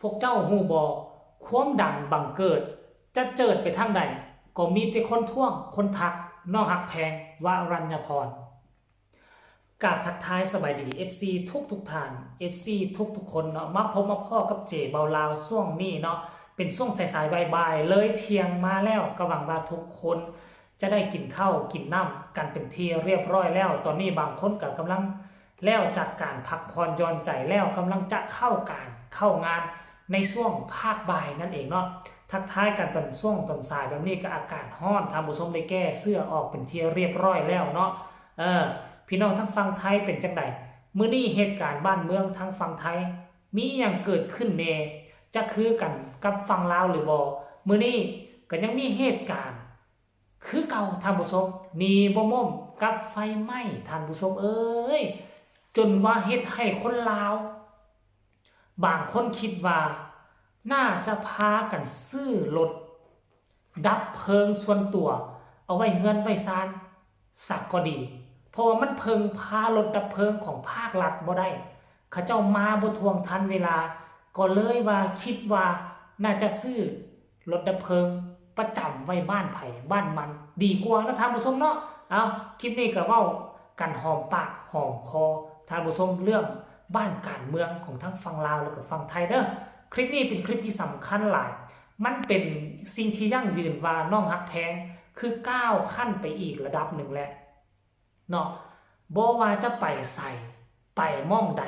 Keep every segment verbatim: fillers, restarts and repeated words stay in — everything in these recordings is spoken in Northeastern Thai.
พวกเจ้าฮู้บ่ ความดังบังเกิด จะเจิดไปทางใด ก็มีแต่คนท้วง คนทัก น้องฮักแพง วรัญญพร กราบทักทายสบายดี เอฟซี ทุกทุกๆท่าน เอฟซี ทุกทุกๆคนเนาะ มาพบมาพ้อกับเจเบาลาวช่วงนี้เนาะ เป็นช่วงสายๆบ่ายๆเลยเที่ยงมาแล้ว ก็หวังว่าทุกคนจะได้กินข้าวกินน้ำกันเป็นที่เรียบร้อยแล้ว ตอนนี้บางคนก็กำลังแล้วจากการพักผ่อนหย่อนใจแล้ว กำลังจะเข้าการเข้างานในช่วงภาคบ่ายนั่นเองเนาะ ทักทายกันตอนช่วงตอนสายแบบนี้ก็อากาศร้อน ท่านผู้ชมได้แก้เสื้อออกเป็นที่เรียบร้อยแล้วเนาะ เออ พี่น้องทางฝั่งไทยเป็นจังใด มื้อนี้เหตุการณ์บ้านเมืองทางฝั่งไทย มีหยังเกิดขึ้นแน่ จะคือกันกับฝั่งลาวหรือบ่ มื้อนี้ก็ยังมีเหตุการณ์คือเก่า ท่านผู้ชม หนีบ่ม้มกับไฟไหม้ ท่านผู้ชมเอ้ย จนว่าเฮ็ดให้คนลาว บางคนคิดว่าน่าจะพากันซื้อรถดับเพลิงส่วนตัว เอาไว้เฮือนไว้ซานสักก็ดี เพราะว่ามันเพิ่งพารถดับเพลิงของภาครัฐบ่ได้ เขาเจ้ามาบ่ท่วงทันเวลา ก็เลยว่าคิดว่าน่าจะซื้อรถดับเพลิงประจำไว้บ้านไผบ้านมันดีกว่าเนาะท่านผู้ชมเนาะ เอา คลิปนี้ก็เว้ากันหอมปากหอมคอ ท่านผู้ชม เรื่องบ้านการเมืองของทั้งฝั่งลาวแล้วก็ฝั่งไทยเด้อ คลิปนี้เป็นคลิปที่สำคัญหลาย มันเป็นสิ่งที่ยั่งยืนว่าน้องฮักแพงคือก้าวขั้นไปอีกระดับหนึ่งแล้วเนาะ บ่ว่าจะไปไส ไปหม่องใด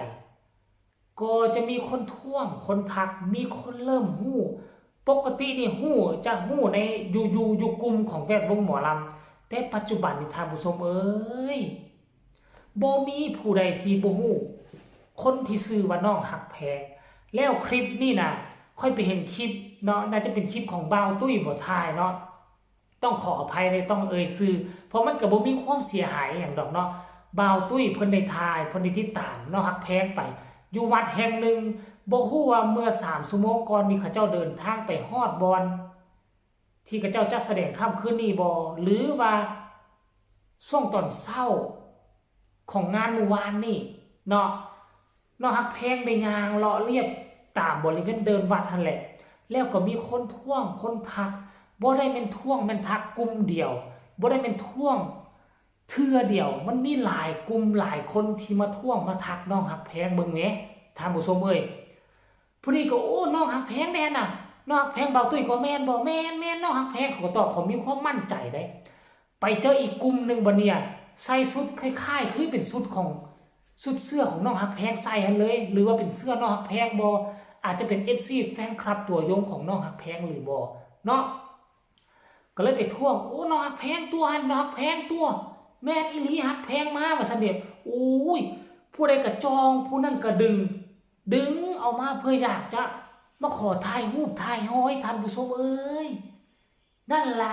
ก็จะมีคนท้วง คนทัก มีคนเริ่มฮู้ ปกตินี่ฮู้ จะฮู้ใน อยู่ อยู่ อยู่กลุ่มของแวดวงหมอลำ แต่ปัจจุบันนี่ท่านผู้ชมเอ้ย บ่มีผู้ใดสิบ่ฮู้ คนที่ชื่อว่าน้องฮักแพง แล้วคลิปนี่นะ ข้อยไปเห็นคลิปเนาะ น่าจะเป็นคลิปของบ่าวตุ้ยบ่ถ่ายเนาะ ต้องขออภัยเลย ต้องเอ่ยชื่อ เพราะมันก็บ่มีความเสียหายหยังดอกเนาะ บ่าวตุ้ยเพิ่นได้ถ่าย เพิ่นได้ติดตามน้องฮักแพงไป อยู่วัดแห่งหนึ่ง บ่ฮู้ว่าเมื่อสามชั่วโมงก่อนนี่เขาเจ้าเดินทางไปฮอดบ่อน ที่เขาเจ้าจัดแสดงค่ำคืนนี้บ่ หรือว่าช่วงตอนเช้าของงานมื้อวานนี่เนาะ น้องฮักแพงได้ย่างเลาะเลียบตามบริเวณเดินวัดหั้นแหละ แล้วก็มีคนท้วง คนทัก บ่ได้แม่นท้วงแม่นทักกลุ่มเดียว บ่ได้แม่นท้วงเทื่อเดียว มันมีหลายกลุ่มหลายคนที่มาท้วงมาทักน้องฮักแพง เบิ่งแหม ท่านผู้ชมเอ้ย ผู้นี้ก็ โอ้ น้องฮักแพงแม่นน่ะ น้องฮักแพง บ่าวตุ้ยก็แม่นบ่ แม่น แม่น น้องฮักแพง เขาก็ตอบ เขามีความมั่นใจเด้ ไปเจออีกกลุ่มหนึ่งบัดเนี่ย ใส่ชุดคล้ายๆ คือเป็นชุดของ ชุดเสื้อของน้องฮักแพงใส่หั้นเลย หรือว่าเป็นเสื้อน้องฮักแพงบ่ อาจจะเป็น เอฟซี แฟนคลับตัวยงของน้องฮักแพงหรือบ่เนาะ ก็เลยไปท้วง โอ้ น้องฮักแพงตัวหั้น น้องฮักแพงตัว แม่นอีหลี ฮักแพงมา ว่าซั่นเด้ โอ้ย ผู้ใดก็จอง ผู้นั้นก็ดึง ดึงเอามาเพื่ออยากจะมาขอถ่ายรูปถ่ายฮอย ท่านผู้ชมเอ้ย นั่นละ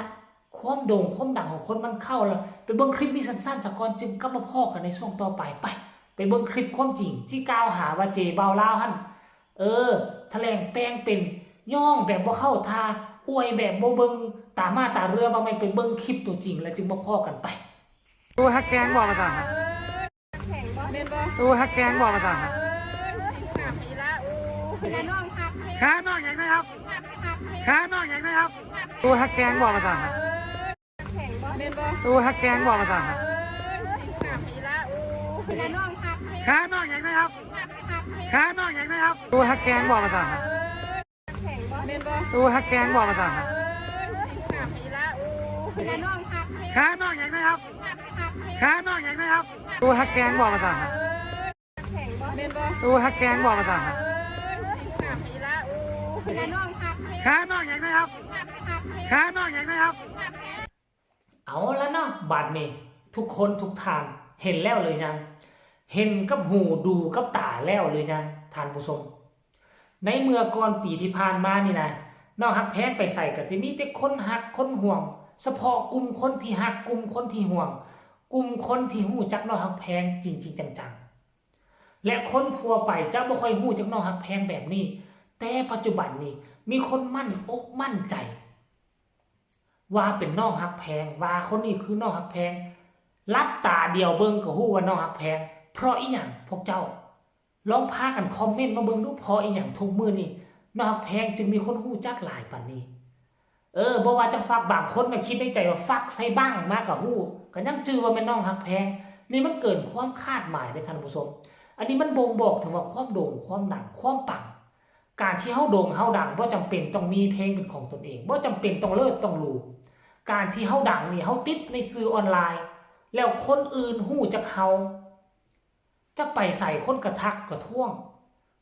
ความโด่งความดังของคนมันเข้าแล้ว ไปเบิ่งคลิปนี้สั้นๆ ซะก่อน จึงกลับมาพ้อกันในช่วงต่อไป ไป ไปเบิ่งคลิปความจริงที่กล่าวหาว่าเจเบาลาวหั่น เออ แถลงแปลงเป็น ย่องแบบบ่เข้าท่า อวยแบบบ่เบิ่งตามาตาเรือ ว่าแม่น ไปเบิ่งคลิปตัวจริงแล้วจึงมาพ้อกัน ไป โอ้ฮักแพงบอกมาสั่น แม่นบ่ โอ้ฮักแพงบอกมาสั่น เอ้ย ถามอีหละ โอ้ น้องฮักแพง ฮะ น้องหยังนะครับ ฮักแพง ฮะ น้องหยังนะครับ โอ้ฮักแพงบอกมาสั่น แม่นบ่ โอ้ฮักแพงบอกมาสั่น เอ้ย ถามอีหละ โอ้ น้องฮักแพง ฮะ น้องหยังนะครับ ฮักแพง ฮะ น้องหยังนะครับ โอ้ฮักแพงบอกมาสั่น แม่นบ่ โอ้ฮักแพงบอกมาสั่น เอ้ย ถามอีหละ โอ้ น้องฮักแพง ฮะ น้องหยังนะครับ ฮักแพง ฮะ น้องหยังนะครับ โอ้ฮักแพงบอกมาสั่น แม่นบ่ โอ้ฮักแพงบอกมาสั่น เอ้ย ถามอีหละ โอ้ น้องฮักแพง ฮะ น้องหยังนะครับ ฮักแพง ฮะ น้องหยังนะครับ เอาละเนาะ บัดนี้ทุกคนทุกท่านเห็นแล้วหรือยัง เห็นกับหูดูกับตาแล้วหรือยัง ท่านผู้ชม ในเมื่อก่อนปีที่ผ่านมานี่นะ น้องฮักแพงไปใสก็สิมีแต่คนฮักคนห่วง เฉพาะกลุ่มคนที่ฮัก กลุ่มคนที่ห่วง กลุ่มคนที่ฮู้จักน้องฮักแพงจริงๆ จังๆ และคนทั่วไปจะบ่ค่อยฮู้จักน้องฮักแพงแบบนี้ แต่ปัจจุบันนี้มีคนมั่นอกมั่นใจ ว่าเป็นน้องฮักแพง ว่าคนนี้คือน้องฮักแพง หลับตาเดียวเบิ่งก็ฮู้ว่าน้องฮักแพง เพราะอิหยัง พวกเจ้าลองพากันคอมเมนต์มาเบิ่งดู เพราะอิหยังทุกมื้อนี้ น้องฮักแพงจึงมีคนฮู้จักหลายปานนี้ เออ บ่ว่าจะฟัก บางคนน่ะคิดในใจว่าฟักใส่บังมากะฮู้ ก็ยังจื่อว่าแม่นน้องฮักแพง นี่มันเกินความคาดหมายเลยท่านผู้ชม อันนี้มันบ่งบอกถึงว่าความโด่งความดังความปัง การที่เฮาโด่งเฮาดังบ่จำเป็นต้องมีเพลงเป็นของตนเอง บ่จำเป็นต้องเลิศต้องหรู การที่เฮาดังนี่เฮาติดในสื่อออนไลน์ แล้วคนอื่นฮู้จักเฮา จักไปไสคนก็ทักก็ท้วง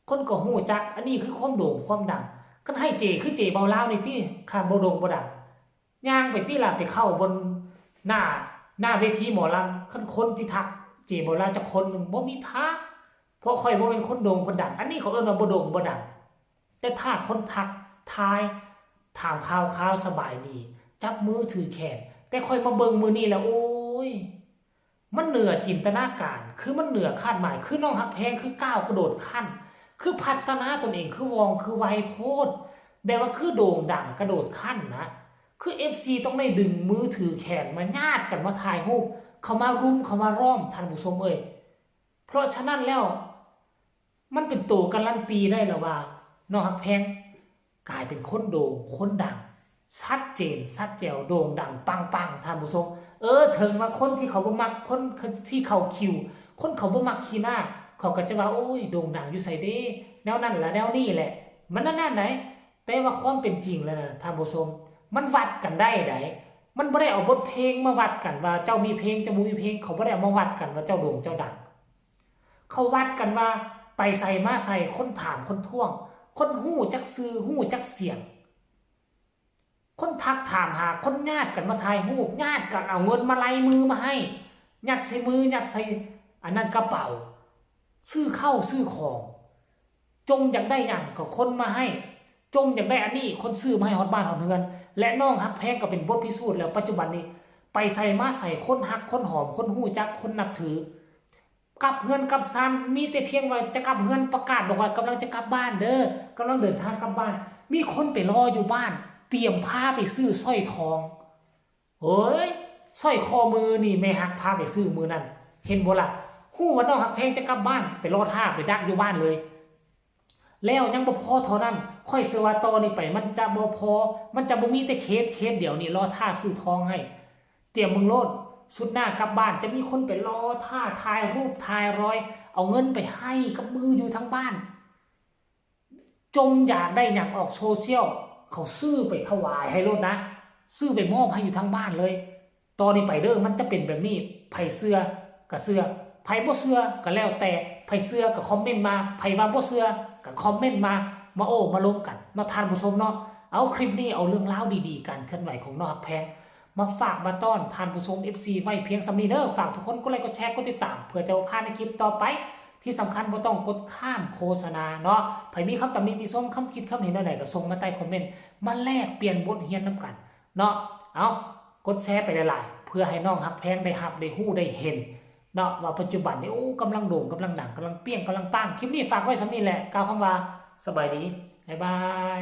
คนก็ฮู้จัก อันนี้คือความโด่งความดัง คันให้เจคือเจเบาลาวนี่ติ คันบ่โด่งบ่ดัง ย่างไปติล่ะ ไปเข้าบนหน้า หน้าเวทีหมอลำ คันคนที่ทักเจเบาลาวจักคนหนึ่งบ่มีทาง เพราะข้อยบ่เป็นคนโด่งคนดัง อันนี้เขาเอิ้นว่าบ่โด่งบ่ดัง แต่ถ้าคนทักทาย ถามข่าวข่าวสบายดี จับมือถือแขน แต่ข้อยมาเบิ่งมื้อนี้แล้ว โอ้ย มันเหนือจินตนาการ คือมันเหนือคาดหมาย คือน้องฮักแพง คือก้าวกระโดดขั้น คือพัฒนาตนเอง คือว่อง คือไวโพด แบบว่าคือโด่งดังกระโดดขั้นนะ คือเอฟซีต้องได้ดึงมือถือแขนมาญาติกันมาถ่ายรูป เข้ามารุมเข้ามาล้อม ท่านผู้ชมเอ้ย เพราะฉะนั้นแล้ว มันเป็นตัวการันตีได้แล้วว่า น้องฮักแพง กลายเป็นคนโด่งคนดัง ชัดเจนชัดแจ๋ว โด่งดังปังๆ ท่านผู้ชม เออ ถึงว่าคนที่เขาบ่มัก คนที่เขาคิว คนเขาบ่มักขี้หน้า เขาก็จะว่า โอ้ย โด่งดังอยู่ไสเด้ แนวนั้นละแนวนี้แหละ มันนั่นนั่นไหน แต่ว่าความเป็นจริงแล้วนะท่านผู้ชม มันวัดกันได้ได มันบ่ได้เอาบทเพลงมาวัดกันว่าเจ้ามีเพลง เจ้าบ่มีเพลง เขาบ่ได้เอามาวัดกันว่าเจ้าโด่งเจ้าดัง เขาวัดกันว่าไปไสมาไส คนถามคนท้วง คนฮู้จักชื่อ ฮู้จักเสียง คนทักถามหา คนญาติกันมาถ่ายรูป ญาติกันเอาเงินมาไล่มือมาให้ ยัดใส่มือ ยัดใส่อันนั้นกระเป๋า ซื้อข้าวซื้อของ จมอยากได้หยังก็คนมาให้ จมอยากได้อันนี้ คนซื้อมาให้ฮอดบ้านฮอดเฮือน และน้องฮักแพงก็เป็นบทพิสูจน์แล้ว ปัจจุบันนี้ ไปไสมาไส คนฮัก คนหอม คนฮู้จัก คนนับถือ กลับเฮือนกลับซาน มีแต่เพียงว่าจะกลับเฮือน ประกาศบอกว่ากำลังจะกลับบ้านเด้อ กำลังเดินทางกลับบ้าน มีคนไปรออยู่บ้าน เตรียมพาไปซื้อสร้อยทอง เฮ้ย สร้อยข้อมือนี่แม่ฮักพาไปซื้อมื้อนั้น เห็นบ่ล่ะ ฮู้ว่าน้องฮักแพงจะกลับบ้าน ไปรอท่า ไปดักอยู่บ้านเลย แล้วยังบ่พอเท่านั้น ข้อยเชื่อว่าต่อนี้ไปมันจะบ่พอ มันจะบ่มีแต่เคส เคสเดียวนี่รอท่าซื้อทองให้ เตรียมเบิ่งโลด สุดหน้ากลับบ้านจะมีคนไปรอท่าถ่ายรูปถ่ายรอย เอาเงินไปให้กับมืออยู่ทางบ้าน จมอยากได้หยังออกโซเชียล เขาซื้อไปถวายให้โลดนะ ซื้อไปมอบให้อยู่ทางบ้านเลย ต่อนี้ไปเด้อ มันจะเป็นแบบนี้ ไผเชื่อก็เชื่อ ไผบ่เชื่อก็แล้วแต่ ไผเชื่อก็คอมเมนต์มา ไผว่าบ่เชื่อก็คอมเมนต์มา มาโอ้มาลมกันเนาะท่านผู้ชมเนาะ เอาคลิปนี้เอาเรื่องราวดีๆ การเคลื่อนไหวของน้องฮักแพง มาฝากมาต้อนท่านผู้ชม เอฟซี ไว้เพียงส่ำนี้เด้อ ฝากทุกคนกดไลค์กดแชร์กดติดตาม เพื่อจะบ่พลาดในคลิปต่อไป ที่สำคัญบ่ต้องกดข้ามโฆษณาเนาะ ไผมีคำตำหนิติชม คำคิดคำเห็นแนวใดก็ส่งมาใต้คอมเมนต์ มาแลกเปลี่ยนบทเรียนนำกันเนาะ เอา กดแชร์ไปหลายๆ เพื่อให้น้องฮักแพงได้ฮับได้ฮู้ได้เห็นเนาะ ว่าปัจจุบันนี้ โอ้ กำลังโด่ง กำลังดัง กำลังเปรี้ยง กำลังปัง คลิปนี้ฝากไว้ส่ำนี้แหละ กล่าวคำว่าสบายดี บ๊ายบาย